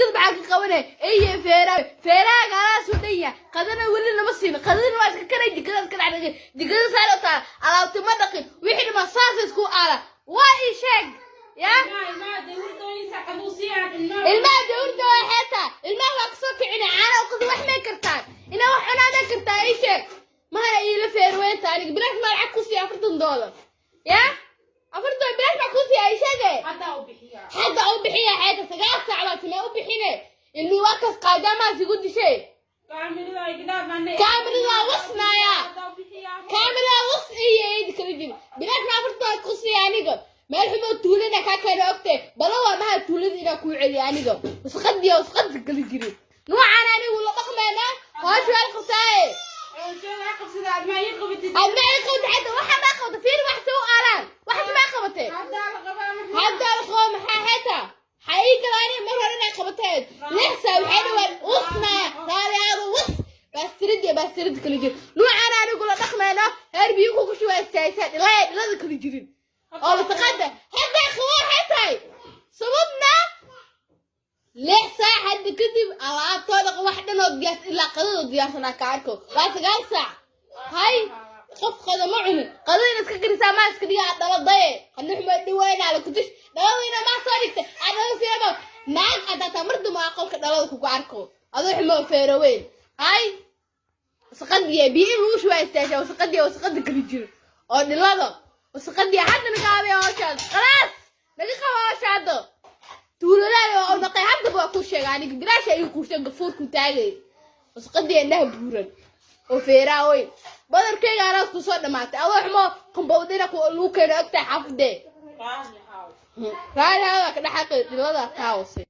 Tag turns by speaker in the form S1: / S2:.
S1: Jikada maxaa ka qabanay? Eye, feeraa feeraaga alaasuu dhan yahay. Qadana weli lama siin. Qadana waa iska karay. Jikada iska dhex dhigay, jikada saar taa, alaabti ma dhaqin, wixii dhama saas isku aala. Waa ii sheeg ya. Ilmaha dawladda waa xeetaa. Ilmaha waa kasoo kicina, caana qas wax may kartaan, inaa wax cunaa may kartaa? Ii sheeg, mahana iila feerweynta. Aniga bilaash maa lacag ku siiya? $40 ya, $40 bilaash maa ku siiya? Ii sheege. Hadda u bixiya xeeta. 9 saac baa samee u bixine. Ilmii waa kas qaadaamaas igu dishay. Kaamiradaa wasnaaya, kaamiradaa was iyo eedi kala jiri. Bilaash maa $40 ku siiya aniga? Meel xumoo tuulana kaa keena ogtee. Bala waa maha tuulada inaa kuu celiya aniga. Wasqadiya, wasqada kala jirin. Nuucaan anigu la dhaqmaynaa. Hawsha waa la qabtaaye. Adma ii qabta xataa waxa maa qabta. Fiir, wax soo aalaan, waxas maa qabatee. Haddaa la qabo maxaa xeeta? Waxaa ii galaani mar hore inay qabateen 6 saac. Waxay dhawaan usnaya raaliyaadu was baastirida, baastirida kala jirin. Nuucaan anigu la dhaqmayno. Heer biyo ku kushuba istaagtaa dhilaya, dhilada kala jirin oo wasaqada. Haddaa qabo waxay tahay sababna 6 saac hadda kadib alaabtooda wax dhanoo diyaarsan ilaa qadadoo diyaarsanaa ka arko. Waa 9 saac. Hay, qof qada ma cunin. Qadada inaad iska garisaa maa iska dhigaa dhaladaye qanuxma dhaweynaa la kudish dhaladayna maa soo dhigtay aa dhalada fiirama naag adaataa. Mar damba aa qolka dhalada kugu arko adoo xumo feeraweyn. Hay, wasaqadiya biyo in lagu shubaa istaashaa. Wasaqadiya, wasaqada kala jiro oo dhilada wasaqadiya. Hadda naga haabaya hawshaas. Khalaas, naga qaba hawsha hadda. Tuuladaada waa u dhaqay. Haddaba waa ku sheega aniga bilaasha ii quurshay gafuurku taagay. Wasaqadiya indhaha buuran oo feeraa weyn. Badarkayga anaas kusoo dhamaatay. Adoo xumo qambowdina lagu keeno ogtahay xaafadee. Raali hawaa ka dhaxaqay dhilada kaa wasay.